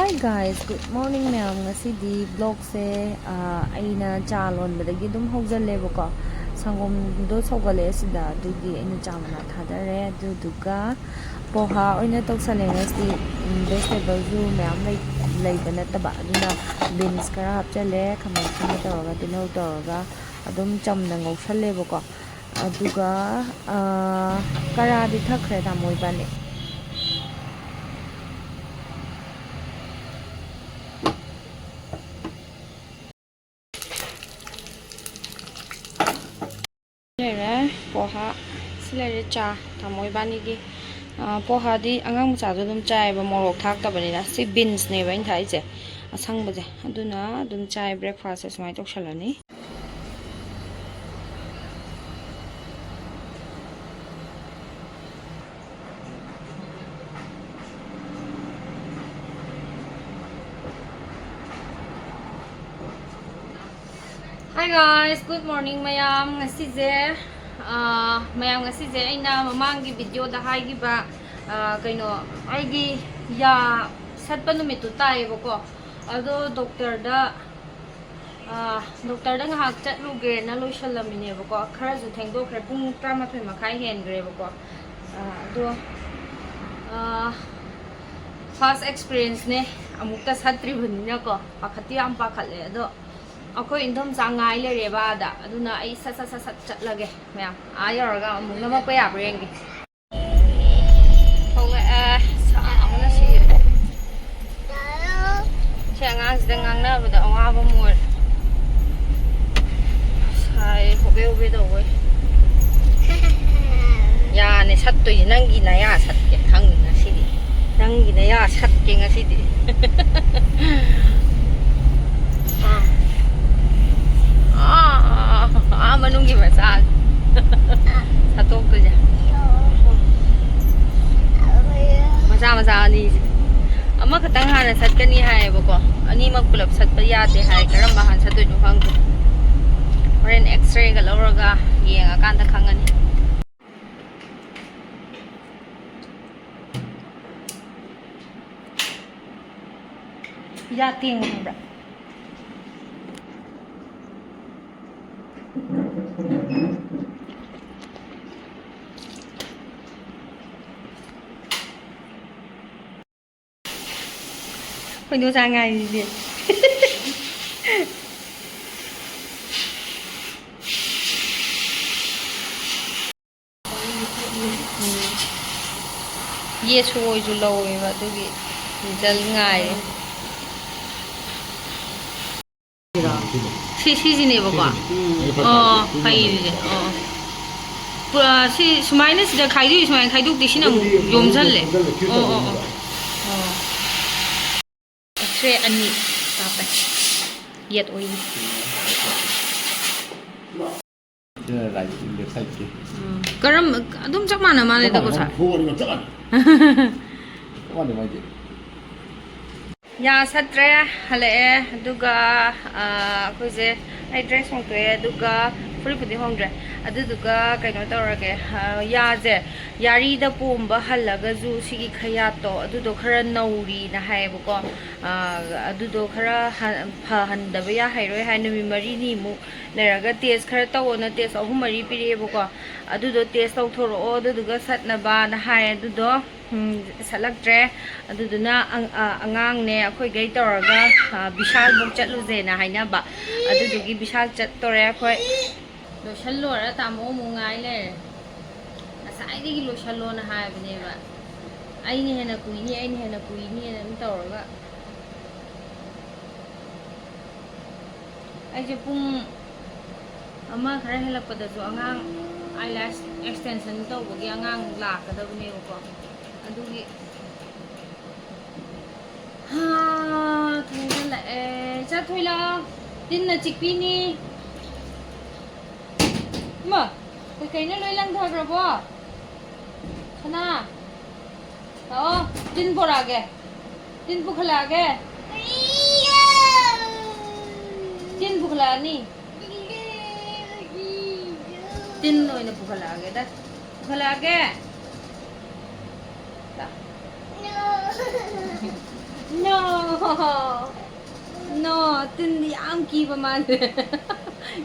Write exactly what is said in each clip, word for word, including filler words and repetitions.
Hey guys, good morning ꯃꯌꯥꯝ꯫ ꯉꯁꯤꯗꯤ vlogꯁꯦ, ꯑꯥ, ꯑꯩꯅ ꯆꯥ ꯂꯣꯟꯕꯗꯒꯤ ꯑꯗꯨꯝ ꯍꯧꯖꯜꯂꯦꯕꯀꯣ꯫ ꯁꯪꯒꯣꯝꯗꯣ ꯁꯧꯒꯠꯂꯛꯑꯦ ꯁꯤꯗ, ꯑꯗꯨꯒꯤ ꯑꯩꯅ ꯆꯥ ꯃꯅꯥ ꯊꯥꯗꯔꯦ, ꯑꯗꯨꯗꯨꯒ ꯄꯣꯍꯥ ꯑꯣꯏꯅ ꯇꯧꯁꯜꯂꯦ ꯉꯁꯤ꯫ ꯎꯝ, vegetableꯁꯨ ꯃꯌꯥꯝ ꯂꯩ-, ꯂꯩꯕ ꯅꯠꯇꯕ, ꯑꯗꯨꯅ beans ꯈꯔ ꯍꯥꯞꯆꯜꯂꯦ, ꯈꯥꯃꯦꯟ ꯑꯁꯤꯟꯕ ꯇꯧꯔꯒ, ꯇꯤꯜꯍꯧ ꯇꯧꯔꯒ ꯑꯗꯨꯝ ꯆꯝꯅ ꯉꯧꯁꯜꯂꯦꯕꯀꯣ꯫ ꯑꯗꯨꯒ, ꯑꯥ, ꯀꯔꯥꯗꯤ ꯊꯛꯈ꯭ꯔꯦ ꯇꯥꯃꯣ ꯏꯕꯥꯅꯤ꯫ ꯂꯩꯔꯦ ꯄꯣꯍꯥ꯫ ꯁꯤ ꯂꯩꯔꯦ ꯆꯥ, ꯇꯥꯃꯣ ꯏꯕꯥꯅꯤꯒꯤ꯫ ꯑꯥ, ꯄꯣꯍꯥꯗꯤ ꯑꯉꯥꯡ ꯃꯆꯥꯁꯨ ꯑꯗꯨꯝ ꯆꯥꯏꯌꯦꯕ, ꯃꯣꯔꯣꯛ ꯊꯥꯛꯇꯕꯅꯤꯅ꯫ ꯁꯤ beansꯅꯦꯕ ꯑꯩꯅ ꯊꯥꯛꯏꯁꯦ, ꯑꯁꯪꯕꯁꯦ꯫ ꯑꯗꯨꯅ ꯑꯗꯨꯝ ꯆꯥꯏ, breakfastꯁꯦ ꯁꯨꯃꯥꯏꯅ ꯇꯧꯁꯜꯂꯅꯤ꯫ Hi guys, good morning ꯃꯌꯥꯝ꯫ ꯉꯁꯤꯁꯦ, ꯑꯥ, ꯃꯌꯥꯝ, ꯉꯁꯤꯁꯦ ꯑꯩꯅ ꯃꯃꯥꯡꯒꯤ videoꯗ ꯍꯥꯏꯈꯤꯕ, ꯑꯥ, ꯀꯩꯅꯣ, ꯑꯩꯒꯤ ꯌꯥ ꯁꯠꯄ ꯅꯨꯃꯤꯠꯇꯨ ꯇꯥꯏꯌꯦꯕꯀꯣ꯫ ꯑꯗꯣ doctorꯗ ꯑꯥ, doctorꯗ ꯉꯥꯏꯍꯥꯛ ꯆꯠꯂꯨꯒꯦꯅ ꯂꯣꯏꯁꯜꯂꯝꯃꯤꯅꯦꯕꯀꯣ꯫ ꯈꯔꯁꯨ ꯊꯦꯡꯗꯣꯛꯈ꯭ꯔꯦ, ꯄꯨꯡ ꯇꯔꯥꯃꯥꯊꯣꯏ ꯃꯈꯥꯏ ꯍꯦꯟꯈ꯭ꯔꯦꯕꯀꯣ꯫ ꯑꯥ, ꯑꯗꯣ, ꯑꯥ, first experienceꯅꯦ, ꯑꯃꯨꯛꯇ ꯁꯠꯇ꯭ꯔꯤꯕꯅꯤꯅꯀꯣ꯫ ꯄꯥꯈꯠꯇꯤ ꯌꯥꯝ ꯄꯥꯈꯠꯂꯦ꯫ ꯑꯗꯣ ꯑꯩꯈꯣꯏ ꯏꯟꯗꯣꯝꯆꯥ ꯉꯥꯏ ꯂꯩꯔꯦꯕ ꯑꯥꯗ꯫ ꯑꯗꯨꯅ ꯑꯩ ꯁꯠ ꯁꯠ ꯁꯠ ꯁꯠ ꯆꯠꯂꯒꯦ ꯃꯌꯥꯝ꯫ ꯑꯥ ꯌꯧꯔꯒ ꯑꯃꯨꯛ ꯅꯝꯃꯛꯄ ꯌꯥꯕ꯭ꯔꯥ ꯌꯦꯡꯒꯦ꯫ ꯊꯣꯛꯂꯛꯑꯦ꯫ ꯁꯥꯕꯅ ꯁꯤꯔꯦ꯫ ꯁꯤ ꯑꯉꯥꯡꯁꯤꯗ ꯉꯥꯡꯅꯕꯗ ꯑꯋꯥꯕ ꯑꯃ ꯑꯣꯏꯔꯦ꯫ ꯁꯥꯏ, ꯍꯣꯕꯦ ꯍꯣꯕꯦ ꯇꯧꯕꯩ꯫ ꯌꯥꯅꯦ ꯁꯠꯇꯣꯏꯁꯦ꯫ ꯅꯪꯒꯤ ꯅꯌꯥ ꯁꯠꯀꯦ ꯈꯪꯅꯤ ꯉꯁꯤꯗꯤ꯫ ꯅꯪꯒꯤ ꯅꯌꯥ ꯁꯠꯀꯦ ꯉꯁꯤꯗꯤ꯫ ꯑꯥ, ꯑꯥ, ꯑꯥ, ꯃꯅꯨꯡꯒꯤ ꯃꯆꯥ ꯁꯠꯇꯣꯛꯇꯣꯏꯁꯦ꯫ ꯃꯆꯥ ꯃꯆꯥ ꯑꯅꯤꯁꯦ꯫ ꯑꯃꯈꯛꯇꯪ ꯍꯥꯟꯅ ꯁꯠꯀꯅꯤ ꯍꯥꯏꯌꯦꯕꯀꯣ꯫ ꯑꯅꯤꯃꯛ ꯄꯨꯂꯞ ꯁꯠꯄ ꯌꯥꯗꯦ ꯍꯥꯏ꯫ ꯀꯔꯝꯕ ꯍꯥꯟꯅ ꯁꯠꯇꯣꯏꯅꯣ ꯈꯪꯗꯦ꯫ ꯍꯣꯔꯦꯟ X-rayꯒ ꯂꯧꯔꯒ ꯌꯦꯡꯉꯀꯥꯟꯗ ꯈꯪꯉꯅꯤ꯫ ꯌꯥ ꯇꯦꯡꯉꯨ ꯈꯪꯕ꯭ꯔꯥ? ꯑꯩꯈꯣꯏ ꯏꯗꯣꯝꯆꯥ ꯉꯥꯏꯔꯤꯁꯦ꯫ ꯎꯝ꯫ ꯌꯦꯠꯁꯨ ꯑꯣꯏꯁꯨ ꯂꯧꯋꯦꯕ, ꯑꯗꯨꯒꯤ result ꯉꯥꯏꯔꯦ꯫ ꯁꯤ, ꯁꯤꯁꯤꯅꯦꯕꯀꯣ? ꯎꯝ꯫ ꯑꯣ, ꯐꯩ ꯑꯗꯨꯗꯤ꯫ ꯑꯣ꯫ ꯄꯨꯔꯥ ꯁꯤ ꯁꯨꯃꯥꯏꯅ ꯁꯤꯗ ꯈꯥꯏꯗꯣꯛꯏ, ꯁꯨꯃꯥꯏꯅ ꯈꯥꯏꯗꯣꯛꯇꯦ, ꯁꯤꯅ ꯑꯃꯨꯛ ꯌꯣꯝꯁꯜꯂꯦ꯫ ꯑꯣ, ꯑꯣ, ꯑꯣ꯫ ꯑꯣ꯫ X-ray ꯑꯅꯤ ꯀꯥꯞꯄꯦ꯫ ꯌꯦꯠ ꯑꯣꯏꯅ꯫ ꯁꯤꯅ right, left side ꯀꯤ꯫ ꯎꯝ꯫ ꯀꯔꯝ-, ꯑꯗꯨꯝ ꯆꯞ ꯃꯥꯟꯅ ꯃꯥꯜꯂꯦꯗꯀꯣ, ꯆꯞ ꯃꯥꯟꯅꯩ, sir? ꯃꯥꯏ ꯈꯨꯍꯣꯠ ꯑꯅꯤꯃꯛ ꯆꯞ ꯃꯥꯟꯅꯩ꯫ ꯆꯞ ꯃꯥꯟꯅꯩ ꯃꯥꯏꯗꯤ꯫ ꯌꯥ ꯁꯠꯇ꯭ꯔꯦ, ꯍꯜꯂꯛꯑꯦ, ꯑꯗꯨꯒ, ꯑ, ꯑꯩꯈꯣꯏꯁꯦ, ꯑꯩ dress ꯍꯣꯡꯗꯣꯛꯑꯦ, ꯑꯗꯨꯒ ꯐꯨꯔꯤꯠꯄꯨꯗꯤ ꯍꯣꯡꯗ꯭ꯔꯦ, ꯑꯗꯨꯗꯨꯒ ꯀꯩꯅꯣ ꯇꯧꯔꯒꯦ, ꯑ, ꯌꯥꯁꯦ, ꯌꯥꯔꯤꯗ ꯄꯣꯝꯕ ꯍꯜꯂꯒꯁꯨ ꯁꯤꯒꯤ ꯈꯌꯥꯠꯇꯣ ꯑꯗꯨꯗꯣ ꯈꯔ ꯅꯧꯔꯤꯅ ꯍꯥꯏꯌꯦꯕꯀꯣ꯫ ꯑ, ꯑꯗꯨꯗꯣ ꯈꯔ ꯍ-, ꯐꯍꯟꯗꯕ ꯌꯥꯍꯩꯔꯣꯏ ꯍꯥꯏ, ꯅꯨꯃꯤꯠ ꯃꯔꯤꯅꯤꯃꯨꯛ ꯂꯩꯔꯒ test ꯈꯔ ꯇꯧꯑꯣꯅ test ꯑꯍꯨꯝ ꯃꯔꯤ ꯄꯤꯔꯛꯑꯦꯕꯀꯣ꯫ ꯑꯗꯨꯗꯣ test ꯇꯧꯊꯣꯔꯛꯑꯣ, ꯑꯗꯨꯗꯨꯒ ꯁꯠꯅꯕꯅ ꯍꯥꯏ꯫ ꯑꯗꯨꯗꯣ, ꯎꯝ, ꯁꯠꯂꯛꯇ꯭ꯔꯦ꯫ ꯑꯗꯨꯗꯨꯅ ꯑꯪ-, ꯑ-, ꯑꯉꯥꯡꯅꯦ ꯑꯩꯈꯣꯏꯈꯩ ꯇꯧꯔꯒ, ꯑ, ꯕꯤꯁꯥꯜꯕꯨꯛ ꯆꯠꯂꯨꯁꯦꯅ ꯍꯥꯏꯅꯕ꯫ ꯑꯗꯨꯗꯨꯒꯤ ꯕꯤꯁꯥꯜ ꯆꯠꯇꯣꯔꯦ ꯑꯩꯈꯣꯏ꯫ ꯂꯣꯏꯁꯜꯂꯣꯏꯔ ꯇꯥꯃꯣ ꯑꯃꯨꯛ ꯉꯥꯏ ꯂꯩꯔꯦ꯫ ꯉꯁꯥꯏꯗꯒꯤ ꯂꯣꯏꯁꯜꯂꯣꯅ ꯍꯥꯏꯕꯅꯦꯕ꯫ ꯑꯩꯅ ꯍꯦꯟꯅ ꯀꯨꯏꯅꯤ, ꯑꯩꯅ ꯍꯦꯟꯅ ꯀꯨꯏꯅꯤꯅ ꯑꯗꯨꯝ ꯇꯧꯔꯒ꯫ ꯑꯩꯁꯦ ꯄꯨꯡ ꯑꯃ ꯈꯔ ꯍꯦꯜꯂꯛꯄꯗꯁꯨ ꯑꯉꯥꯡ eyelash extension ꯇꯧꯕꯒꯤ ꯑꯉꯥꯡ ꯂꯥꯛꯀꯗꯕꯅꯦꯕꯀꯣ꯫ ꯑꯗꯨꯒꯤ, ꯍꯥ, ꯊꯦꯡꯖꯤꯜꯂꯛꯑꯦ꯫ ꯆꯥꯊꯣꯏ ꯂꯥꯛꯑꯣ꯫ ꯇꯤꯟꯅ ꯆꯤꯛꯄꯤꯅꯤ꯫ ꯏꯃꯥ, ꯀꯩꯀꯩꯅꯣ ꯂꯣꯏ ꯂꯪꯊꯈ꯭ꯔꯕꯣ? ꯁꯅꯥ, ꯂꯥꯛꯑꯣ, ꯇꯤꯟ ꯄꯣꯔꯛꯑꯒꯦ꯫ ꯇꯤꯟ ꯄꯨꯈꯠꯂꯛꯑꯒꯦ꯫ ꯇꯤꯟ ꯄꯨꯈꯠꯂꯛꯑꯅꯤ꯫ ꯇꯤꯟ ꯑꯣꯏꯅ ꯄꯨꯈꯠꯂꯛꯑꯒꯦꯗ꯫ ꯄꯨꯈꯠꯂꯛꯑꯒꯦ꯫ ꯂꯥꯛ꯫ No꯫ ꯅꯣ, ꯇꯤꯟꯗꯤ ꯌꯥꯝ ꯀꯤꯕ ꯃꯥꯜꯂꯦ꯫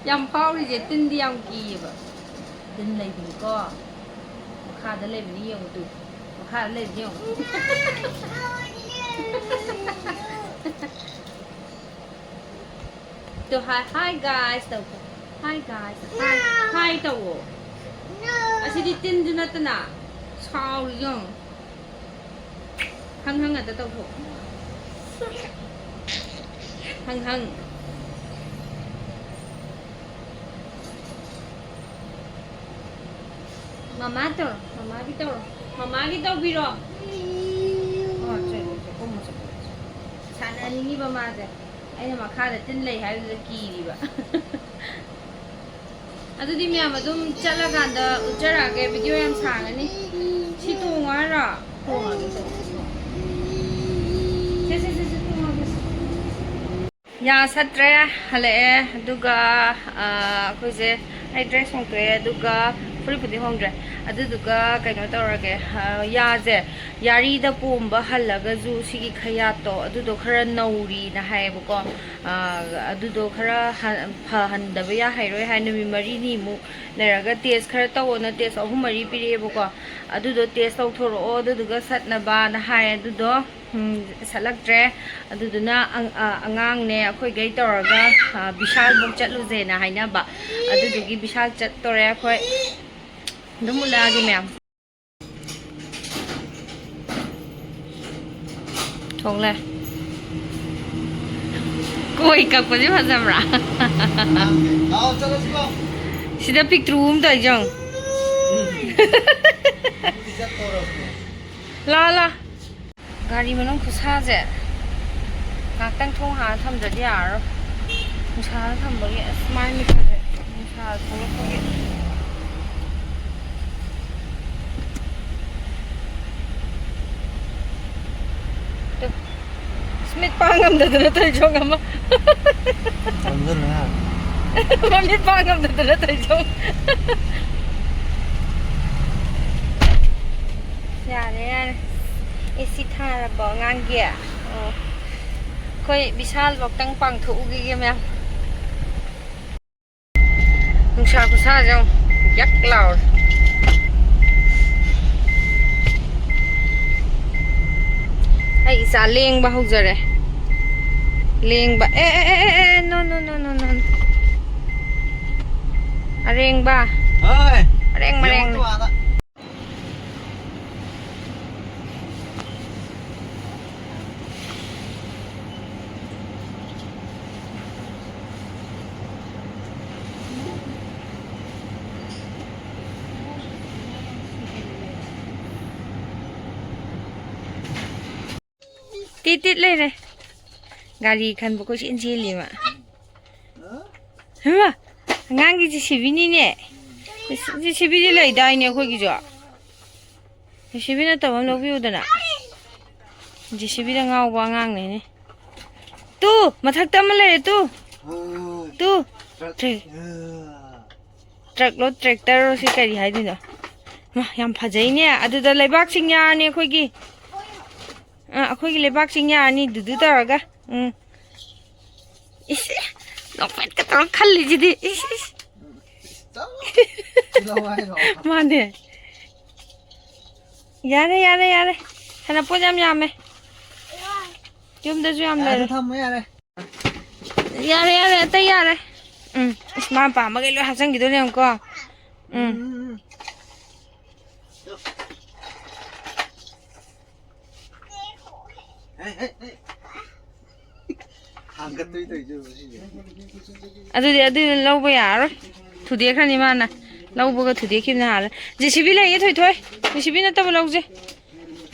ꯌꯥꯝ ꯐꯥꯎꯔꯤꯁꯦ ꯇꯤꯟꯗꯤ ꯌꯥꯝ ꯀꯤꯌꯦꯕ꯫ ꯇꯤꯟ ꯂꯩꯕꯅꯤꯀꯣ꯫ ꯃꯈꯥꯗ ꯂꯩꯕꯅꯤ ꯌꯦꯡꯉꯨ ꯇꯨ꯫ ꯃꯈꯥꯗ ꯂꯩꯕꯅꯤ ꯌꯦꯡꯉꯨ꯫ ꯇꯨ ꯍꯥꯏ, "Hi guys" ꯇꯧ꯫ "Hi guys." Hi, hi ꯇꯧꯋꯣ꯫ ꯑꯁꯤꯗꯤ ꯇꯤꯟꯁꯨ ꯅꯠꯇꯅ ꯁꯥꯎꯔꯤ ꯌꯦꯡꯉꯨ꯫ ꯍꯪ ꯍꯪ ꯑꯗ ꯇꯧꯊꯣꯛ꯫ ꯍꯪ ꯍꯪ꯫ ꯃꯃꯥ ꯇꯧꯔꯣ, ꯃꯃꯥꯒꯤ ꯇꯧꯔꯣ, ꯃꯃꯥꯒꯤ ꯇꯧꯕꯤꯔꯣ꯫ ꯑꯣ, ꯆꯠꯂꯣ, ꯆꯠꯂꯣ, ꯀꯨꯝꯃꯣ, ꯆꯠꯂꯣ꯫ ꯁꯥꯟꯅꯅꯤꯡꯉꯤꯕ ꯃꯥꯁꯦ꯫ ꯑꯩꯅ ꯃꯈꯥꯗ ꯇꯤꯟ ꯂꯩ ꯍꯥꯏꯕꯗꯨꯗ ꯀꯤꯔꯤꯕ꯫ ꯑꯗꯨꯗꯤ ꯃꯌꯥꯝ ꯑꯗꯨꯝ ꯆꯠꯂꯀꯥꯟꯗ ꯎꯠꯆꯔꯛꯑꯒꯦ, ꯚꯤꯗꯤꯑꯣ ꯌꯥꯝ ꯁꯥꯡꯉꯅꯤ꯫ ꯁꯤ ꯇꯣꯡꯉꯣ ꯍꯥꯏꯔꯣ? ꯇꯣꯡꯉꯒꯦ, ꯇꯣꯡꯉꯒꯦ꯫ ꯁꯦ, ꯁꯦ, ꯁꯦ, ꯁꯦ, ꯇꯣꯡꯉꯒꯦ꯫ ꯌꯥ ꯁꯠꯇ꯭ꯔꯦ, ꯍꯜꯂꯛꯑꯦ꯫ ꯑꯗꯨꯒ, ꯑ, ꯑꯩꯈꯣꯏꯁꯦ, ꯑꯩ ꯗ꯭ꯔꯦꯁ ꯍꯣꯡꯗꯣꯛꯑꯦ, ꯑꯗꯨꯒ ꯐꯨꯔꯤꯠꯄꯨꯗꯤ ꯍꯣꯡꯗ꯭ꯔꯦ꯫ ꯑꯗꯨꯗꯨꯒ ꯀꯩꯅꯣ ꯇꯧꯔꯒꯦ, ꯑ, ꯌꯥꯁꯦ, ꯌꯥꯔꯤꯗ ꯄꯣꯝꯕ ꯍꯜꯂꯒꯁꯨ ꯁꯤꯒꯤ ꯈꯌꯥꯠꯇꯣ ꯑꯗꯨꯗꯣ ꯈꯔ ꯅꯧꯔꯤꯅ ꯍꯥꯏꯌꯦꯕꯀꯣ꯫ ꯑ, ꯑꯗꯨꯗꯣ ꯈꯔ ꯍ-, ꯐꯍꯟꯗꯕ ꯌꯥꯍꯩꯔꯣꯏ ꯍꯥꯏ꯫ ꯅꯨꯃꯤꯠ ꯃꯔꯤꯅꯤꯃꯨꯛ ꯂꯩꯔꯒ ꯇꯦꯁ ꯈꯔ ꯇꯧꯑꯣꯅ ꯇꯦꯁ ꯑꯍꯨꯝ ꯃꯔꯤ ꯄꯤꯔꯛꯑꯦꯕꯀꯣ꯫ ꯑꯗꯨꯗꯣ ꯇꯦꯁ ꯇꯧꯊꯣꯔꯛꯑꯣ, ꯑꯗꯨꯗꯨꯒ ꯁꯠꯅꯕꯅ ꯍꯥꯏ꯫ ꯑꯗꯨꯗꯣ, ꯎꯝ, ꯁꯠꯂꯛꯇ꯭ꯔꯦ꯫ ꯑꯗꯨꯗꯨꯅ ꯑꯪ-, ꯑ, ꯑꯉꯥꯡꯅꯦ ꯑꯩꯈꯣꯏꯈꯩ ꯇꯧꯔꯒ, ꯑ, ꯕꯤꯁꯥꯜꯐꯧ ꯆꯠꯂꯨꯁꯦꯅ ꯍꯥꯏꯅꯕ꯫ ꯑꯗꯨꯗꯨꯒꯤ ꯕꯤꯁꯥꯜ ꯆꯠꯇꯣꯔꯦ ꯑꯩꯈꯣꯏ꯫ ꯑꯗꯨꯝ ꯎꯠꯂꯛꯑꯒꯦ ꯃꯌꯥꯝ꯫ ꯊꯣꯛꯂꯦ꯫ ꯀꯣꯏ ꯀꯛꯄꯁꯦ ꯐꯖꯕ꯭ꯔꯥ? ꯂꯥꯛꯑꯣ, ꯆꯠꯂꯁꯤꯀꯣ꯫ ꯁꯤꯗ ꯄꯤꯛꯇ꯭ꯔꯨ ꯑꯃ ꯇꯧꯔꯤꯁꯦ ꯌꯦꯡꯉꯨ꯫ ꯎꯝ꯫ ꯑꯗꯨꯗꯤ ꯆꯠꯇꯧꯔꯕꯅꯦ꯫ ꯂꯥ, ꯂꯥ꯫ ꯒꯥꯔꯤ ꯃꯅꯨꯡ ꯈꯨꯠꯁꯥꯁꯦ꯫ ꯉꯥꯛꯇꯪ ꯊꯣꯡ ꯍꯥꯡꯉ ꯊꯝꯗ꯭ꯔꯗꯤ ꯌꯥꯔꯔꯣꯏ꯫ ꯅꯨꯡꯁꯥꯗ ꯊꯝꯕꯒꯤ ꯑꯁ ꯃꯥꯏ ꯃꯤꯠꯀꯁꯦ꯫ ꯅꯨꯡꯁꯥ ꯊꯣꯛꯂꯛꯄꯒꯤ꯫ ꯇꯨ꯫ ꯑꯁ, ꯃꯤꯠ ꯄꯥꯡ ꯉꯝꯗꯗꯅ ꯇꯧꯔꯤꯁꯦ ꯌꯦꯡꯉꯣ ꯑꯃ꯫ ꯆꯪꯁꯤꯜꯂꯨ ꯌꯥꯔꯦ꯫ ꯃꯃꯤꯠ ꯄꯥꯡ ꯉꯝꯗꯗꯅ ꯇꯧꯔꯤꯁꯦ ꯌꯦꯡꯉꯣ꯫ ꯌꯥꯔꯦ, ꯌꯥꯔꯦ꯫ ꯑꯦ ꯁꯤ ꯊꯥꯔꯕꯣ ꯑꯉꯥꯡꯒꯤ? ꯑꯣ꯫ ꯑꯩꯈꯣꯏ ꯕꯤꯁꯥꯜ ꯐꯥꯎꯇꯪ ꯄꯥꯡꯊꯣꯛꯎꯈꯤꯒꯦ, ꯃꯌꯥꯝ꯫ ꯅꯨꯡꯁꯥ ꯈꯨꯁꯥꯁꯦ ꯌꯦꯡꯉꯨ, ꯌꯛ ꯂꯥꯎꯔꯦ꯫ ꯑꯩ ꯏꯆꯥ ꯂꯦꯡꯕ ꯍꯧꯖꯔꯦ꯫ ꯂꯦꯡꯕ꯫ ꯑꯦ, ꯑꯦ, ꯑꯦ, ꯑꯦ, ꯑꯦ, no, no, no, no, no, no. ꯑꯔꯦꯡꯕ꯫ ꯍꯣꯏ꯫ ꯑꯔꯦꯡ ꯃꯔꯦꯡ꯫ ꯌꯦꯡꯉꯣ ꯇꯨ ꯑꯥꯗ꯫ ꯇꯤꯠ ꯇꯤꯠ ꯂꯩꯔꯦ꯫ ꯒꯥꯔꯤ ꯈꯟꯕ ꯀꯣꯏꯆꯦꯟ ꯆꯦꯜꯂꯤ ꯃꯥ꯫ ꯍꯩꯃꯥ! ꯑꯉꯥꯡꯒꯤ ꯖꯦ ꯁꯤ ꯕꯤꯅꯤꯅꯦ꯫ ꯖꯦ ꯁꯤ ꯕꯤꯗꯤ ꯂꯩꯗꯥꯏꯅꯦ ꯑꯩꯈꯣꯏꯒꯤꯁꯨ꯫ ꯖꯦ ꯁꯤ ꯕꯤ ꯅꯠꯇꯕ ꯑꯃ ꯂꯧꯕꯤꯌꯨꯗꯅ꯫ ꯖꯦ ꯁꯤ ꯕꯤꯗ ꯉꯥꯎꯕ ꯑꯉꯥꯡꯅꯤꯅꯦ꯫ ꯇꯨ! ꯃꯊꯛꯇ ꯑꯃ ꯂꯩꯔꯦ ꯇꯨ! ꯇꯨ! ꯇ꯭ꯔꯦ-, ꯇ꯭ꯔꯛꯂꯣ ꯇ꯭ꯔꯦꯛꯇꯔꯔꯣ ꯁꯤ ꯀꯔꯤ ꯍꯥꯏꯗꯣꯏꯅꯣ? ꯃꯥ, ꯌꯥꯝ ꯐꯖꯩꯅꯦ꯫ ꯑꯗꯨꯗ ꯂꯩꯕꯥꯛ ꯆꯤꯡ ꯌꯥꯔꯅꯤ ꯑꯩꯈꯣꯏꯒꯤ꯫ ꯑ, ꯑꯩꯈꯣꯏꯒꯤ ꯂꯩꯕꯥꯛ ꯆꯤꯡ ꯌꯥꯔꯅꯤ ꯗꯨꯗꯨ ꯇꯧꯔꯒ꯫ ꯎꯝ꯫ ꯏꯁ, ꯅꯣꯛꯐꯦꯠꯀ ꯇꯧꯔ ꯈꯜꯂꯤꯁꯤꯗꯤ꯫ ꯏꯁ, ꯏꯁ꯫ ꯃꯥꯅꯦ꯫ ꯌꯥꯔꯦ, ꯌꯥꯔꯦ, ꯌꯥꯔꯦ꯫ ꯁꯥꯟꯅꯄꯣꯠ ꯌꯥꯝ ꯌꯥꯝꯃꯦ꯫ ꯌꯨꯝꯗꯁꯨ ꯌꯥꯝ ꯌꯥꯔꯦ, ꯂꯩꯔꯦ꯫ ꯊꯝꯃꯣ, ꯌꯥꯔꯦ꯫ ꯌꯥꯔꯦ, ꯌꯥꯔꯦ, ꯑꯇꯩ ꯌꯥꯔꯦ꯫ ꯎꯝ, ꯏꯁ, ꯃꯥ ꯄꯥꯝꯕꯈꯩ ꯂꯣꯏ ꯍꯥꯞꯆꯤꯟꯈꯤꯗꯣꯏꯅꯦ ꯌꯦꯡꯉꯨꯀꯣ꯫ ꯎꯝ꯫ ꯎꯝ, ꯎꯝ, ꯎꯝ꯫ ꯍꯦ, ꯍꯦ, ꯍꯦ꯫ ꯊꯥꯡꯒꯠꯇꯣꯏ ꯇꯧꯔꯤꯁꯦ ꯌꯦꯡꯉꯨ ꯁꯤꯁꯦ꯫ ꯑꯗꯨꯗꯤ ꯑꯗꯨ ꯂꯧꯕ ꯌꯥꯔꯔꯣꯏ꯫ ꯊꯨꯗꯦꯛꯈ꯭ꯔꯅꯤ ꯃꯥꯅ꯫ ꯂꯧꯕꯒ ꯊꯨꯗꯦꯛꯈꯤꯕꯅ ꯍꯥꯜꯂꯦ꯫ ꯖꯦ ꯁꯤ ꯕꯤ ꯂꯩꯌꯦ ꯊꯣꯏꯊꯣꯏ꯫ ꯖꯦ ꯁꯤ ꯕꯤ ꯅꯠꯇꯕ ꯂꯧꯁꯦ꯫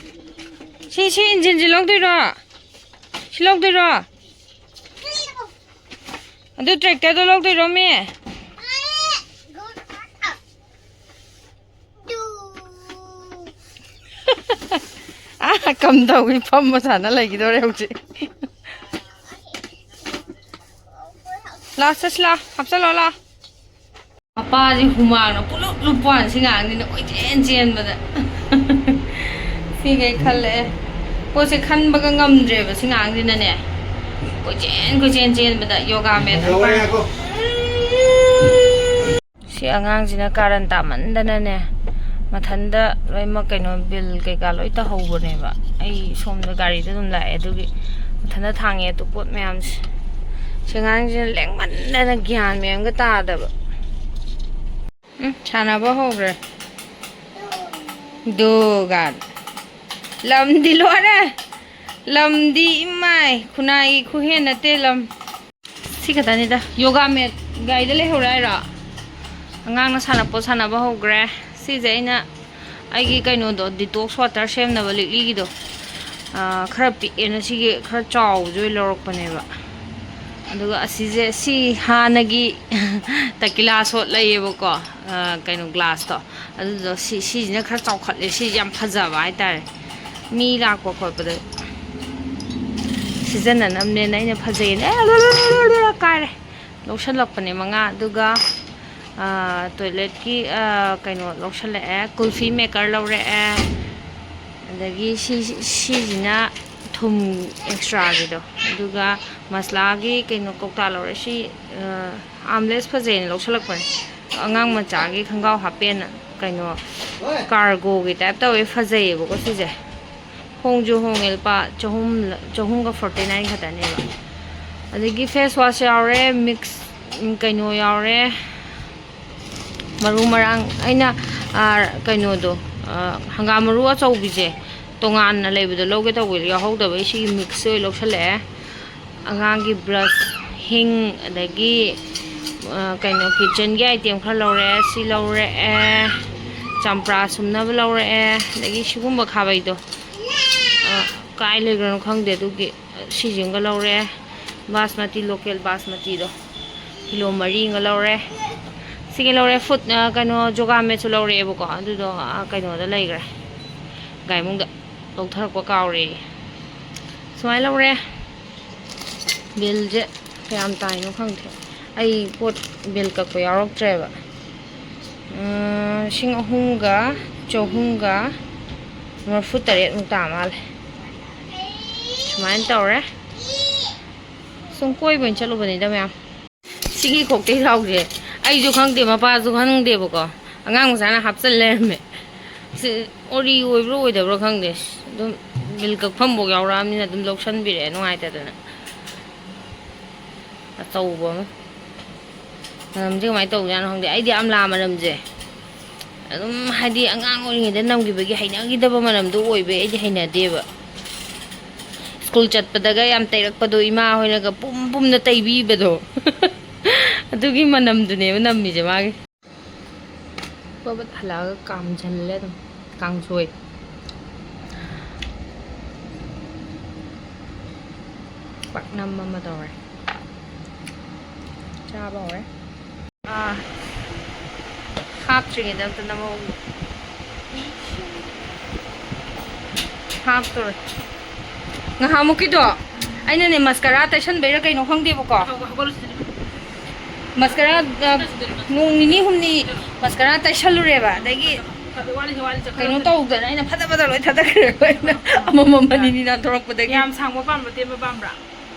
ꯁꯤ, ꯁꯤ ꯏꯟꯖꯤꯟꯁꯤ ꯂꯧꯗꯣꯏꯔꯣ? ꯁꯤ ꯂꯧꯗꯣꯏꯔꯣ? ꯑꯗꯨ ꯇ꯭ꯔꯦꯛꯇꯔꯗꯣ ꯂꯧꯗꯣꯏꯔꯣ, ꯃꯤ? ꯑꯥ, ꯀꯝꯗꯧꯏ? ꯐꯝꯃ ꯁꯥꯟꯅ ꯂꯩꯈꯤꯗꯧꯔꯦ ꯍꯧꯖꯤꯛ꯫ ꯂꯥꯛꯑꯣ, ꯆꯠꯁꯤ ꯂꯥꯛꯑꯣ, ꯍꯥꯞꯆꯜꯂꯣ ꯂꯥꯛꯑꯣ꯫ ꯃꯄꯥꯁꯤ ꯍꯨꯃꯥꯡꯅ ꯄꯨꯂꯨꯞ ꯂꯨꯞꯄ ꯋꯥꯅꯤ ꯁꯤ ꯉꯥꯡꯁꯤꯅ ꯀꯣꯏꯆꯦꯟ ꯆꯦꯟꯕꯗ꯫ ꯁꯤꯈꯩ ꯈꯜꯂꯛꯑꯦ꯫ ꯄꯣꯠꯁꯦ ꯈꯟꯕꯒ ꯉꯝꯗ꯭ꯔꯦꯕ ꯁꯤ ꯉꯥꯡꯁꯤꯅꯅꯦ꯫ ꯀꯣꯏꯆꯦꯟ ꯀꯣꯏꯆꯦꯟ ꯆꯦꯟꯕꯗ ꯌꯣꯒꯥ ꯃꯦꯠ ꯑꯃ ꯄꯥꯏ꯫ ꯁꯤ ꯑꯉꯥꯡꯁꯤꯅ ꯀꯥꯔꯟ ꯇꯥꯃꯟꯗꯅꯅꯦ, ꯃꯊꯟꯗ ꯂꯣꯏꯅꯃꯛ ꯀꯩꯅꯣ ꯕꯤꯜ ꯀꯩꯀꯥ ꯂꯣꯏ ꯇꯧꯍꯧꯕꯅꯦꯕ꯫ ꯑꯩ ꯁꯣꯝꯗ ꯒꯥꯔꯤꯗ ꯑꯗꯨꯝ ꯂꯥꯛꯑꯦ, ꯑꯗꯨꯒꯤ ꯃꯊꯟꯇ ꯊꯥꯡꯉꯦ ꯑꯗꯨ ꯄꯣꯠ ꯃꯌꯥꯝꯁꯦ꯫ ꯁꯤ ꯑꯉꯥꯡꯁꯤꯅ ꯂꯦꯡꯃꯟꯗꯅ ꯒ꯭ꯌꯥꯟ ꯃꯦꯟꯒ ꯇꯥꯗꯕ꯫ ꯎꯝ, ꯁꯥꯟꯅꯕ ꯍꯧꯈ꯭ꯔꯦ꯫ ꯗꯨꯒꯥꯟ꯫ ꯂꯝꯗꯤ ꯂꯣꯏꯔꯦ꯫ ꯂꯝꯗꯤ ꯏꯃꯥꯏ, ꯈꯨꯟꯅꯥꯏꯒꯤ ꯈꯨꯍꯦꯟ ꯅꯠꯇꯦ ꯂꯝ꯫ ꯁꯤ ꯈꯛꯇꯅꯤꯗ꯫ ꯌꯣꯒꯥ ꯃꯦꯠ ꯒꯥꯔꯤꯗ ꯂꯩꯍꯧꯔꯦ ꯍꯥꯏꯔꯣ? ꯑꯉꯥꯡꯅ ꯁꯥꯟꯅꯄꯣꯠ ꯁꯥꯟꯅꯕ ꯍꯧꯈ꯭ꯔꯦ꯫ ꯁꯤꯁꯦ ꯑꯩꯅ ꯑꯩꯒꯤ ꯀꯩꯅꯣꯗꯣ, detox water ꯁꯦꯝꯅꯕ ꯂꯤꯛꯂꯤꯒꯤꯗꯣ, ꯑꯥ, ꯈꯔ ꯄꯤꯛꯑꯦꯅ ꯁꯤꯒꯤ ꯈꯔ ꯆꯥꯎꯕꯁꯦ ꯑꯣꯏꯅ ꯂꯧꯔꯛꯄꯅꯦꯕ꯫ ꯑꯗꯨꯒ ꯑꯁꯤꯁꯦ, ꯁꯤ ꯍꯥꯟꯅꯒꯤ ꯇꯀꯤꯂꯥ ꯁꯣꯠ ꯂꯩꯌꯦꯕꯀꯣ, ꯑꯥ, ꯀꯩꯅꯣ glass ꯇꯣ, ꯑꯗꯨꯗꯣ ꯁꯤ, ꯁꯤꯁꯤꯅ ꯈꯔ ꯆꯥꯎꯈꯠꯂꯦ, ꯁꯤꯁꯦ ꯌꯥꯝ ꯐꯖꯕ ꯍꯥꯏꯇꯥꯔꯦ꯫ ꯃꯤ ꯂꯥꯛꯄ ꯈꯣꯠꯄꯗ ꯁꯤꯖꯤꯟꯅꯅꯕꯅꯦꯅ ꯑꯩꯅ ꯐꯖꯩꯌꯦꯅ, ꯑꯦ, ꯀꯥꯏꯔꯦ꯫ ꯂꯧꯁꯜꯂꯛꯄꯅꯦ ꯃꯉꯥ꯫ ꯑꯗꯨꯒ, ꯑꯥ, toilet ꯀꯤ, ꯑꯥ, ꯀꯩꯅꯣ ꯂꯧꯁꯜꯂꯛꯑꯦ, coffee maker ꯂꯧꯔꯛꯑꯦ꯫ ꯑꯗꯒꯤ ꯁꯤ, ꯁꯤꯁꯤꯅ ꯊꯨꯝ extra ꯒꯤꯗꯣ꯫ ꯑꯗꯨꯒ ꯃꯁꯂꯥꯒꯤ ꯀꯩꯅꯣ ꯀꯧꯇꯥ ꯂꯧꯔꯛꯑꯦ꯫ ꯁꯤ, ꯑꯥ, ꯑꯥꯝꯂꯦꯁ ꯐꯖꯩꯅ ꯂꯧꯁꯜꯂꯛꯄꯅꯦ꯫ ꯑꯉꯥꯡ ꯃꯆꯥꯒꯤ ꯈꯣꯡꯒ꯭ꯔꯥꯎ ꯍꯥꯞꯄꯦꯟꯅ, ꯀꯩꯅꯣ, cargo ꯒꯤ type ꯇꯧꯋꯦ, ꯐꯖꯩꯌꯦꯕꯀꯣ ꯁꯤꯁꯦ꯫ ꯍꯣꯡꯁꯨ ꯍꯣꯡꯉꯦ, ꯂꯨꯄꯥ ꯆꯍꯨꯝ, ꯆꯍꯨꯝꯒ forty nine ꯈꯛꯇꯅꯦꯕ꯫ ꯑꯗꯒꯤ face wash ꯌꯥꯎꯔꯦ, mix, ꯎꯝ, ꯀꯩꯅꯣ ꯌꯥꯎꯔꯦ, ꯃꯔꯨ ꯃꯔꯥꯡ꯫ ꯑꯩꯅ, ꯑꯥ, ꯀꯩꯅꯣꯗꯣ, ꯑꯥ, ꯍꯪꯒꯥꯝ ꯃꯔꯨ ꯑꯆꯧꯕꯤꯁꯦ ꯇꯣꯉꯥꯟꯅ ꯂꯩꯕꯗꯣ ꯂꯧꯒꯦ ꯇꯧꯕꯗꯣ ꯌꯥꯎꯍꯧꯗꯕꯩ ꯁꯤꯒꯤ mix ꯑꯣꯏꯅ ꯂꯧꯁꯜꯂꯛꯑꯦ꯫ ꯑꯉꯥꯡꯒꯤ brush, ꯍꯤꯡ, ꯑꯗꯒꯤ, ꯑ, ꯀꯩꯅꯣ, kitchen ꯒꯤ item ꯈꯔ ꯂꯧꯔꯛꯑꯦ, ꯁꯤ ꯂꯧꯔꯛꯑꯦ, ꯆꯝꯄ꯭ꯔꯥ ꯁꯨꯝꯅꯕ ꯂꯧꯔꯛꯑꯦ, ꯑꯗꯒꯤ ꯁꯤꯒꯨꯝꯕ ꯈꯥꯕꯩꯗꯣ, ꯑ, ꯀꯥꯏ ꯂꯩꯈ꯭ꯔꯅꯣ ꯈꯪꯗꯦ, ꯑꯗꯨꯒꯤ ꯁꯤꯁꯤꯃꯒ ꯂꯧꯔꯛꯑꯦ, ꯕꯥꯁꯃꯇꯤ, local ꯕꯥꯁꯃꯇꯤꯗꯣ ꯀꯤꯂꯣ ꯃꯔꯤ ꯑꯃꯒ ꯂꯧꯔꯦ꯫ ꯁꯤꯒꯤ ꯂꯧꯔꯦ꯫ Food, ꯑ, ꯀꯩꯅꯣ, ꯖꯣꯒꯥꯃꯦꯠꯁꯨ ꯂꯧꯔꯛꯑꯦꯕꯀꯣ, ꯑꯗꯨꯗꯣ, ꯑ, ꯀꯩꯅꯣꯗ ꯂꯩꯈ꯭ꯔꯦ, ꯒꯥꯏꯃꯨꯡꯗ꯫ ꯂꯧꯊꯔꯛꯄ ꯀꯥꯎꯔꯦ꯫ ꯁꯨꯃꯥꯏꯅ ꯂꯧꯔꯦ꯫ Bill ꯁꯦ ꯀꯌꯥꯝ ꯇꯥꯏꯅꯣ ꯈꯪꯗꯦ꯫ ꯑꯩ ꯄꯣꯠ bill ꯀꯛꯄ ꯌꯥꯎꯔꯛꯇ꯭ꯔꯦꯕ꯫ ꯎꯝ, ꯂꯤꯁꯤꯡ ꯑꯍꯨꯝꯒ ꯆꯍꯨꯝꯒ ꯃꯔꯤꯐꯨ ꯇꯔꯦꯠꯃꯨꯛ ꯇꯥ ꯃꯥꯜꯂꯦ꯫ ꯁꯨꯃꯥꯏꯅ ꯇꯧꯔꯦ꯫ ꯁꯨꯝ ꯀꯣꯏꯕ ꯑꯣꯏꯅ ꯆꯠꯂꯨꯕꯅꯤꯗ ꯃꯌꯥꯝ꯫ ꯁꯤꯒꯤ ꯀꯣꯛꯇꯩ ꯂꯥꯎꯁꯦ ꯑꯩꯁꯨ ꯈꯪꯗꯦ, ꯃꯄꯥꯁꯨ ꯈꯪꯗꯦꯕꯀꯣ꯫ ꯑꯉꯥꯡ ꯃꯆꯥꯅ ꯍꯥꯞꯆꯜ ꯂꯩꯔꯝꯃꯦ꯫ ꯁꯤ ꯑꯣꯔꯤ ꯑꯣꯏꯕ꯭ꯔꯥ ꯑꯣꯏꯗꯕ꯭ꯔꯥ ꯈꯪꯗꯦ꯫ ꯑꯗꯨꯝ ꯕꯤꯜ ꯀꯛꯐꯝꯐꯥꯎ ꯌꯥꯎꯔꯛꯑꯕꯅꯤꯅ ꯑꯗꯨꯝ ꯂꯧꯁꯟꯕꯤꯔꯛꯑꯦ ꯅꯨꯡꯉꯥꯏꯇꯗꯅ꯫ ꯑꯆꯧꯕ ꯑꯃ꯫ ꯃꯅꯝꯁꯦ ꯀꯃꯥꯏꯅ ꯇꯧꯖꯥꯠꯅꯣ ꯈꯪꯗꯦ꯫ ꯑꯩꯗꯤ ꯑꯝꯂꯥ ꯃꯅꯝꯁꯦ ꯑꯗꯨꯝ, ꯍꯥꯏꯗꯤ, ꯑꯉꯥꯡ ꯑꯣꯏꯔꯤꯉꯩꯗ ꯅꯝꯈꯤꯕꯒꯤ ꯍꯩꯅꯈꯤꯗꯕ ꯃꯅꯝꯗꯣ ꯑꯣꯏꯕꯩ ꯑꯩꯗꯤ ꯍꯩꯅꯗꯦꯕ꯫ ꯁ꯭ꯀꯨꯜ ꯆꯠꯄꯗꯒ ꯌꯥꯝ ꯇꯩꯔꯛꯄꯗꯣ, ꯏꯃꯥ ꯍꯣꯏꯅꯒ ꯄꯨꯝ ꯄꯨꯝꯅ ꯇꯩꯕꯤꯕꯗꯣ꯫ ꯑꯗꯨꯒꯤ ꯃꯅꯝꯗꯨꯅꯦꯕ ꯅꯝꯃꯤꯁꯦ ꯃꯥꯒꯤ꯫ ꯕꯕꯠ ꯍꯜꯂꯛꯑꯒ ꯀꯥꯝꯁꯤꯜꯂꯦ ꯑꯗꯨꯝ꯫ ꯀꯥꯡꯁꯣꯏ꯫ ꯄꯥꯛꯅꯝ ꯑꯃ ꯇꯧꯔꯦ꯫ ꯆꯥꯕ ꯍꯧꯔꯦ꯫ ꯑꯥ꯫ ꯍꯥꯞꯇ꯭ꯔꯤꯉꯩꯗ ꯑꯝꯇ ꯅꯝꯍꯧꯒꯦ꯫ ꯍꯥꯞꯇꯣꯔꯦ꯫ ꯉꯍꯥꯟꯃꯨꯛꯀꯤꯗꯣ ꯑꯩꯅꯅꯦ ꯃꯁꯀꯔꯥ ꯇꯩꯁꯟꯕꯩꯔꯥ ꯀꯩꯅꯣ ꯈꯪꯗꯦꯕꯀꯣ꯫ ꯃꯁꯀꯔꯥ, ꯑ, ꯅꯣꯡ ꯅꯤꯅꯤ ꯍꯨꯝꯅꯤ ꯃꯁꯀꯔꯥ ꯇꯩꯁꯜꯂꯨꯔꯦꯕ, ꯑꯗꯒꯤ ꯀꯩꯅꯣ ꯇꯧꯗꯅ ꯑꯩꯅ ꯐꯖ ꯐꯖ ꯂꯣꯏ ꯊꯥꯗꯈ꯭ꯔꯦꯕ ꯑꯩꯅ꯫ ꯑꯃꯃꯝ ꯑꯅꯤꯅꯤ ꯅꯥꯟꯊꯣꯔꯛꯄꯗꯒꯤ꯫ ꯌꯥꯝ ꯁꯥꯡꯕ ꯄꯥꯝꯕ꯭ꯔꯥ, ꯇꯦꯟꯕ ꯄꯥꯝꯕ꯭ꯔꯥ?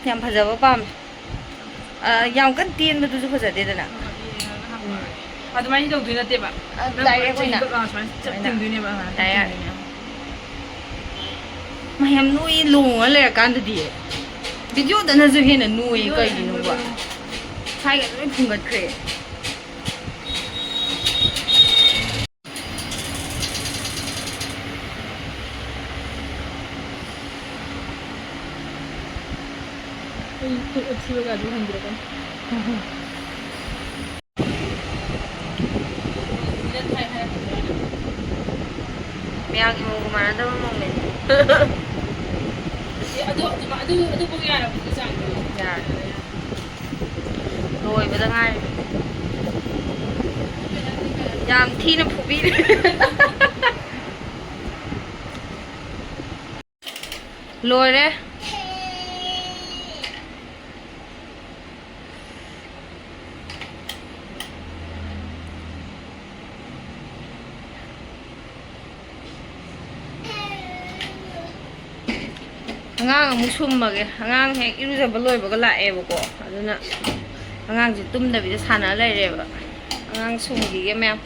ꯌꯥꯝ ꯐꯖꯕ ꯄꯥꯝꯃꯦ꯫ ꯑ, ꯌꯥꯝ ꯀꯟꯅ ꯇꯦꯟꯕꯗꯨꯁꯨ ꯐꯖꯗꯦꯗꯅ꯫ ꯎꯝ꯫ ꯑꯗꯨꯃꯥꯏꯅ ꯇꯧꯗꯣꯏ ꯅꯠꯇꯦꯕ꯫ ꯑ, ꯅꯪ direct ꯑꯣꯏꯅ꯫ ꯑꯥ, ꯁꯨꯃꯥꯏꯅ ꯆꯞ ꯑꯣꯏꯅ꯫ ꯇꯤꯡꯗꯣꯏꯅꯦꯕ, ꯑꯥ, ꯇꯤꯡꯗꯣꯏꯅꯦꯕ꯫ ꯃꯌꯥꯝ ꯅꯣꯏ ꯂꯨꯍꯣꯡꯉ ꯂꯩꯔꯀꯥꯟꯗꯗꯤ ꯚꯤꯗꯤꯑꯣꯗꯅꯁꯨ ꯍꯦꯟꯅ ꯅꯣꯏ ꯀꯩꯒꯤꯅꯣꯕ? ꯁ꯭ꯋꯥꯏꯒ ꯂꯣꯏ ꯐꯨꯡꯒꯠꯈ꯭ꯔꯦ꯫ ꯑꯩ ꯈꯨꯠ ꯑꯊꯤꯕꯒ ꯑꯗꯨ ꯍꯟꯕꯤꯔꯛꯀꯅꯤ꯫ ꯃꯌꯥꯝꯒꯤ ꯃꯑꯣꯡꯒ ꯃꯥꯟꯅꯗꯕ ꯃꯑꯣꯡꯅꯦ꯫ ꯑꯗꯨ, ꯑꯗꯨ, ꯑꯗꯨ, ꯑꯗꯨꯐꯥꯎ ꯌꯥꯔꯕ ꯆꯥꯡꯗꯣ꯫ ꯌꯥꯔꯦ꯫ ꯂꯣꯏꯕꯗ ꯉꯥꯏꯔꯤ꯫ ꯌꯥꯝ ꯊꯤꯅ ꯐꯨꯕꯤꯔꯦ꯫ ꯂꯣꯏꯔꯦ꯫ ꯑꯉꯥꯡ ꯑꯃꯨꯛ ꯁꯨꯝꯃꯒꯦ꯫ ꯑꯉꯥꯡ ꯍꯦꯛ ꯏꯔꯨꯖꯕ ꯂꯣꯏꯕꯒ ꯂꯥꯛꯑꯦꯕꯀꯣ꯫ ꯑꯗꯨꯅ ꯑꯉꯥꯡꯁꯦ ꯇꯨꯝꯗꯕꯤꯗ ꯁꯥꯟꯅ ꯂꯩꯔꯦꯕ꯫ ꯑꯉꯥꯡ ꯁꯨꯝꯈꯤꯒꯦ ꯃꯌꯥꯝ꯫